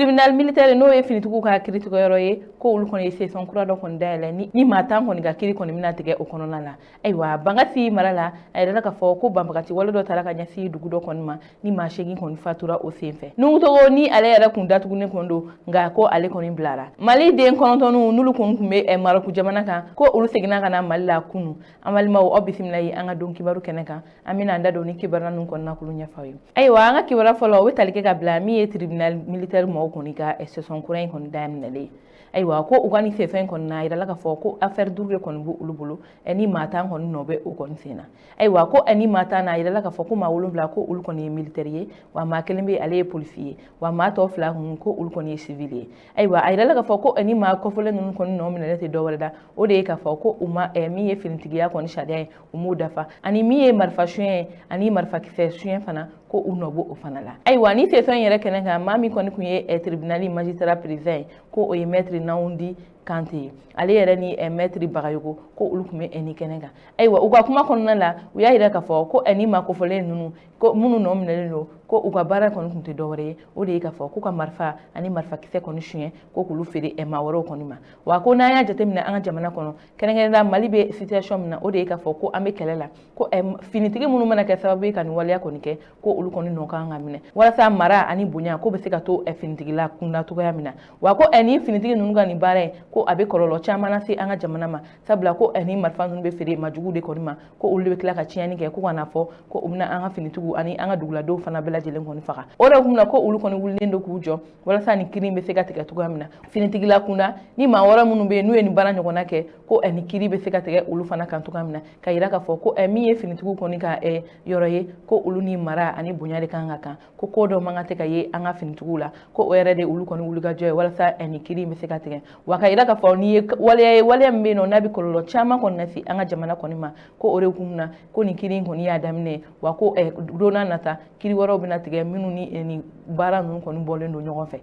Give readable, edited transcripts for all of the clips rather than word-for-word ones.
Tribunal militaire, n'o ye finitigiw ka kiiritigɛyɔrɔ ye, ko olu kɔni ye session kura dɔ kɔni dayɛlɛ ni maa 10 kɔni ka kiiri kɔni bɛna tigɛ o kɔnɔna la. Ayiwa, Bankasi mara la, a yirala k'a fɔ ko banbagati wale dɔ taara ka ɲɛsin dugu dɔ kɔni ma ni maa 8 kɔni fatura o senfɛ. Nuhu Togo ni ale yɛrɛ kun datugunen kɔni don, nka ko ale kɔni bilara. Mali den 9 n'olu kɔni tun bɛ Marɔku jamana kan, ko olu seginna ka na Mali la kunu. An balimaw, aw bisimila ye an ka don kibaru kɛnɛ kan. An bɛna an da don ni kibaruya ninnu kɔnɔna k'olu ɲɛfɔ aw ye. Ayiwa, an ka kibaruya fɔlɔ, o bɛ tali kɛ ka bila min ye tribunal militaire mɔgɔw kɔni ka session kura in kɔni daminɛlen ye. Ayiwa, ko u ka nin session in kɔni na, a yirala k'a fɔ ko affaire 5 de kɔni b'olu bolo ni maa 10 kɔni nɔ bɛ o kɔni sen na. Ayiwa, ko ni maa 10 na, a yirala k'a fɔ ko maa 7, ko olu kɔni ye militaire ye, wa maa kelen bɛ, ale ye polisi ye, wa maa tɔ 2 kun, ko olu kɔni ye civil ye. Ayiwa, a yirala k'a fɔ ko ni maa kɔfɔlen ninnu kɔni nɔ minɛlen tɛ dɔwɛrɛ la, o de ye k'a fɔ ko u ma min ye finitigiya kɔni sariya ye, u m'o dafa, ani min ye marifa suɲɛ ye ani marifakisɛ suɲɛ fana, ko u nɔ b'o fana la. Ayiwa, ni session in yɛrɛ kɛnɛ kan, maa min kɔni tun ye tribunal magistrat président ye, ko o ye maître Nawundi Kante ye, ale yɛrɛ ni maître Bagayogo, ko olu tun bɛ ni kɛnɛ kan. Ayiwa, u ka kuma kɔnɔna la, u y'a yira k'a fɔ ko ni maa kofɔlen ninnu, ko minnu nɔ minɛlen don, ko u ka baara kɔni tun tɛ dɔwɛrɛ ye, o de ye k'a fɔ k'u ka marifa ani marifakisɛ kɔni suɲɛ, ko k'olu feere maa wɛrɛw kɔni ma. Wa ko n'an y'a jateminɛ an ka jamana kɔnɔ, kɛrɛnkɛrɛnnenya Mali bɛ situation min na, o de ye k'a fɔ ko an bɛ kɛlɛ la, ko finitigi minnu mana kɛ sababu ye ka nin waleya kɔni kɛ, ko olu kɔni nɔ kan ka minɛ walasa mara ani bonya ko bɛ se ka to finitigila kunda cogoya min na. Wa ko ni finitigi ninnu ka nin baara in, ko a bɛ kɔlɔlɔ caman lase an ka jamana ma, sabula ko ni marifa ninnu bɛ feere majugu de kɔni ma, ko olu de bɛ tila ka tiɲɛni kɛ, ko ka n'a fɔ ko u bɛna an ka finitigiw ani an ka duguladenw fana bɛɛ lajɛlen kɔni faga. O de kun na ko olu kɔni wulilen don k'u jɔ walasa nin kiiri bɛ se ka tigɛ cogoya min na finitigila kunda, ni maa wɛrɛ minnu bɛ yen n'u ye nin baara ɲɔgɔnna kɛ, ko ni kiiri bɛ se ka tigɛ olu fana kan cogoya min na, ka yira k'a fɔ ko min ye finitigiw kɔni ka yɔrɔ ye, ko olu ni mara ani bonya de kan ka kan, ko ko dɔ man kan tɛ ka ye an ka finitigiw la, ko o yɛrɛ de olu kɔni wulikajɔ ye walasa nin kiiri bɛ se ka tigɛ. Wa ka yira k'a fɔ nin ye waleya ye, waleya min bɛ yen nɔ n'a bɛ kɔlɔlɔ caman kɔni lase an ka jamana kɔni ma, ko o de kun na ko nin kiiri in kɔni y'a daminɛ. Wa ko don n'a nata, kiiri wɛrɛw bɛna tigɛ minnu ni nin baara ninnu kɔni bɔlen don ɲɔgɔn fɛ.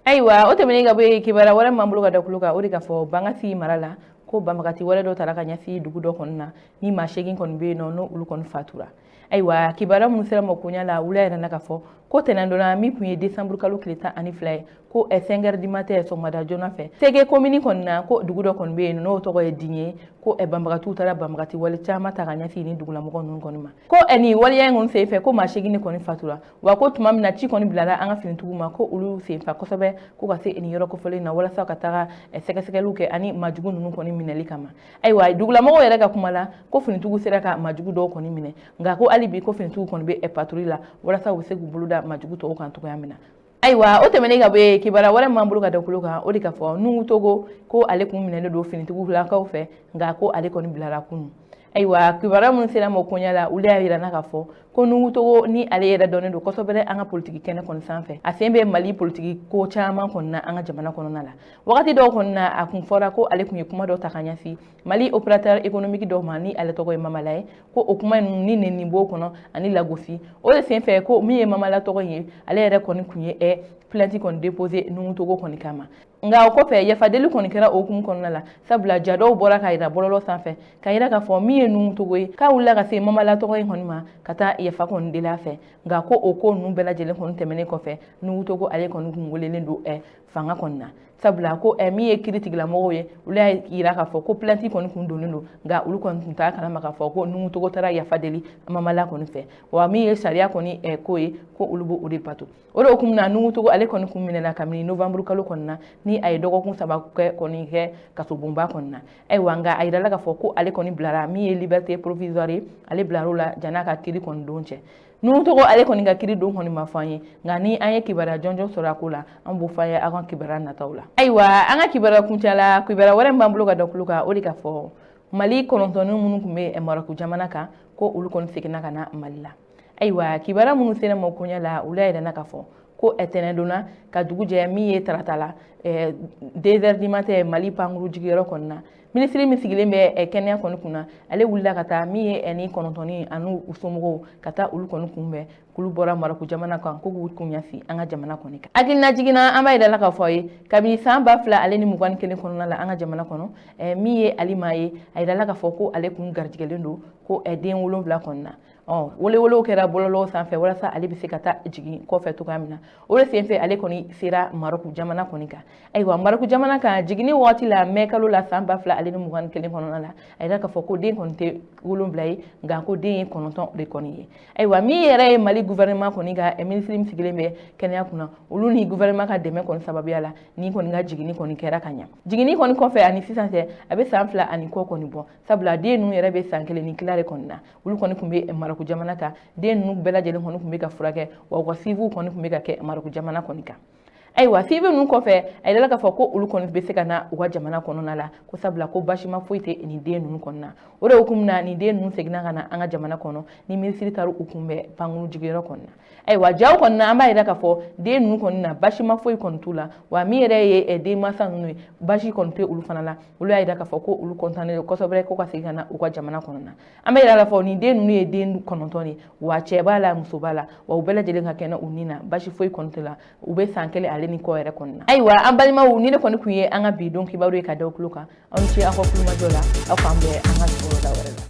Ayiwa, o tɛmɛnen ka bɔ yen, kibaruya wɛrɛ min b'an bolo ka da tulo kan, o de k'a fɔ Bankasi mara la, ko banbagati wɛrɛ dɔ taara ka ɲɛsin dugu dɔ kɔni na ni maa 8 kɔni bɛ yen nɔ n'olu kɔni fatura. Ayiwa, kibaruya minnu sera ma koɲa la, wula yɛrɛ na k'a fɔ ko tɛnɛndonna min tun ye décembre kalo tile 12 ye, ko 5 heures du matin, sɔgɔmada joona fɛ, Sege komini kɔni na, ko dugu dɔ kɔni bɛ yen n'o tɔgɔ ye Diɲɛ, ko banbagatiw taara banbagati wale caman ta ka ɲɛsin ni dugulamɔgɔ ninnu kɔni ma, ko nin waleya in kɔni senfɛ, ko maa 8 de kɔni fatura. Wa ko tuma min na ci kɔni bilara an ka finitigiw ma, ko olu senfa kosɛbɛ ko ka se nin yɔrɔ kofɔlen na walasa ka taga sɛgɛsɛgɛliw kɛ ani maajugu ninnu kɔni minɛli kama. Ayiwa, dugulamɔgɔw yɛrɛ ka kuma la, ko finitigiw sera ka maajugu dɔw kɔni minɛ, nka ko hali bi ko finitigiw kɔni bɛ patrouille la walasa u bɛ se k'u bolo da maajugu tɔw kan cogoya min na. Ayiwa, o tɛmɛnen ka bɔ yen, kibaruya wɛrɛ min b'an bolo ka da tulo kan, o de k'a fɔ Nuhu Togo, ko ale kun minɛlen don finitigiw lakaw fɛ, nka ko ale kɔni bilara kunun. Ayiwa, kibaruya minnu sera ma koɲa la, olu y'a yira n na k'a fɔ ko Nuhu Togo ni ale yɛrɛ dɔnnen don kosɛbɛ an ka politiki kɛnɛ kɔni sanfɛ, a sen bɛ Mali politiki ko caman kɔni na an ka jamana kɔnɔna la. Wagati dɔw kɔni na, a kun fɔra ko ale kun ye kuma dɔ ta ka ɲɛsin Mali opérateur économique dɔw ma ni ale tɔgɔ ye Mamala ye, ko o kuma ninnu ni nɛni b'o kɔnɔ ani lagosi. O de senfɛ, ko min ye Mamala tɔgɔ ye, ale yɛrɛ kɔni kun ye plainte kɔni déposé Nuhu Togo kɔni kama. Nka o kɔfɛ, yafadeli kɔni kɛra o hukumu kɔnɔna la, sabula ja dɔw bɔra ka yira bɔlɔlɔ sanfɛ ka yira k'a fɔ min ye Nuhu Togo ye, k'a wulila ka se Mamala tɔgɔ in kɔni ma ka taa yafa kɔni deli a fɛ. Nka ko o ko ninnu bɛɛ lajɛlen kɔni tɛmɛnen kɔfɛ, Nuhu Togo ale kɔni kun welelen don fanga kɔni na, sabula ko min ye kiiri tigilamɔgɔw ye, olu y'a yira k'a fɔ ko plainte kɔni kun donnen don, nka olu kɔni tun t'a kalama k'a fɔ ko Nuhu Togo taara yafa deli Mamala kɔni fɛ. Wa min ye sariya kɔni ko ye, ko olu b'o de bato. O de hukumu na, Nuhu Togo ale kɔni kun minɛna kabini novembre kalo kɔni na, ni a ye dɔgɔkun 3 kɛ kɔni kɛ kasobonba kɔni na. Ayiwa, nka a yirala k'a fɔ ko ale kɔni bilara, min ye liberté provisoire ye, ale bilar'o la jan'a ka kiiri kɔni don cɛ. Nuhu Togo ale kɔni ka kiiri don kɔni ma fɔ an ye, nka ni an ye kibaruya jɔnjɔn sɔrɔ a ko la, an b'o fɔ an ye aw ka kibaruya nataw la. Ayiwa, an ka kibaruya kuncɛ la, kibaruya wɛrɛ min b'an bolo ka da tulo kan, o de ka fɔ Mali 9 minnu tun bɛ Marɔku jamana kan, ko olu kɔni seginna ka na Mali la. Ayiwa, kibaruya minnu sera ma koɲɛ la, olu y'a yira n na k'a fɔ ko tɛnɛndonna ka dugu jɛ, min ye tarata la, 2 heures du matin, Mali pankuru jigiyɔrɔ kɔni na, minisiri min sigilen bɛ kɛnɛya kɔni kunna, ale wulila ka taa min ye ni 9 ani u somɔgɔw, ka taa olu kɔni kunbɛn, k'olu bɔra Marɔku jamana kan, ko k'u kun ɲɛsin an ka jamana kɔni kan. Hakilina jiginna, an b'a yira la k'a fɔ a ye kabini san 2021 kɔnɔna la, an ka jamana kɔnɔ, min ye Alima ye, a yirala k'a fɔ ko ale kun garijɛgɛlen don, ko den 7 kɔni na. Ɔ welewelew kɛra bɔlɔlɔw sanfɛ walasa ale bɛ se ka taa jigin kɔfɛ cogoya min na. O de senfɛ ale kɔni sera Marɔku jamana kɔni kan. Ayiwa, Marɔku jamana kan jiginni waati la, mɛ kalo la san 2021 kɔnɔna la, a yira k'a fɔ ko den kɔni tɛ 7 ye, nka ko den ye 9 de kɔni ye. Ayiwa, min yɛrɛ ye Mali gouvernement kɔni ka minisiri min sigilen bɛ kɛnɛya kunna, olu ni gouvernement ka dɛmɛ kɔni sababuya la, ni kɔni ka jiginni kɔni kɛra ka ɲa. Jiginni kɔni kɔfɛ ani sisan cɛ, a bɛ san 2 ani kɔ kɔni bɔ, sabula den ninnu yɛrɛ bɛ san 1 ni tila de kɔni na. Olu kɔni tun bɛ Marɔku jamana kan. Den ninnu bɛɛ lajɛlen kɔni tun bɛ ka furakɛ, wa u ka suiviw kɔni tun bɛ ka kɛ Marɔku jamana kɔni kan. Ayiwa, suivi ninnu kɔfɛ, a yirala k'a fɔ ko olu kɔni bɛ se ka na u ka jamana kɔnɔna la, ko sabula ko basima foyi tɛ nin den ninnu kɔnɔna. O de hukumu na, nin den ninnu seginna ka na an ka jamana kɔnɔ ni minisiri taara u kunbɛn pankuru jigiyɔrɔ kɔnɔna. Ayiwa, jaw kɔni na, an b'a yira k'a fɔ den ninnu kɔni na, basima foyi kɔni t'u la. Wa min yɛrɛ ye denmansa ninnu ye, basi kɔni tɛ olu fana la. Olu y'a yira k'a fɔ ko olu kɔntannen don kosɛbɛ ko ka segin ka na u ka jamana kɔnɔna. An bɛ yira k'a fɔ nin den ninnu ye den 9 de, wa cɛ b'a la, muso b'a la, wa u bɛɛ lajɛlen ka kɛnɛ u ni na, basi foyi kɔni t'u la. U bɛ san 1 ale ni kɔ yɛrɛ kɔni na. Ayiwa, an balimaw, ni ne kɔni tun ye an ka bi don kibaru ye ka da tulo kan. Aw ni ce aw ka kulomajɔ la. Aw k'an bɛn an ka sɔrɔda wɛrɛ la.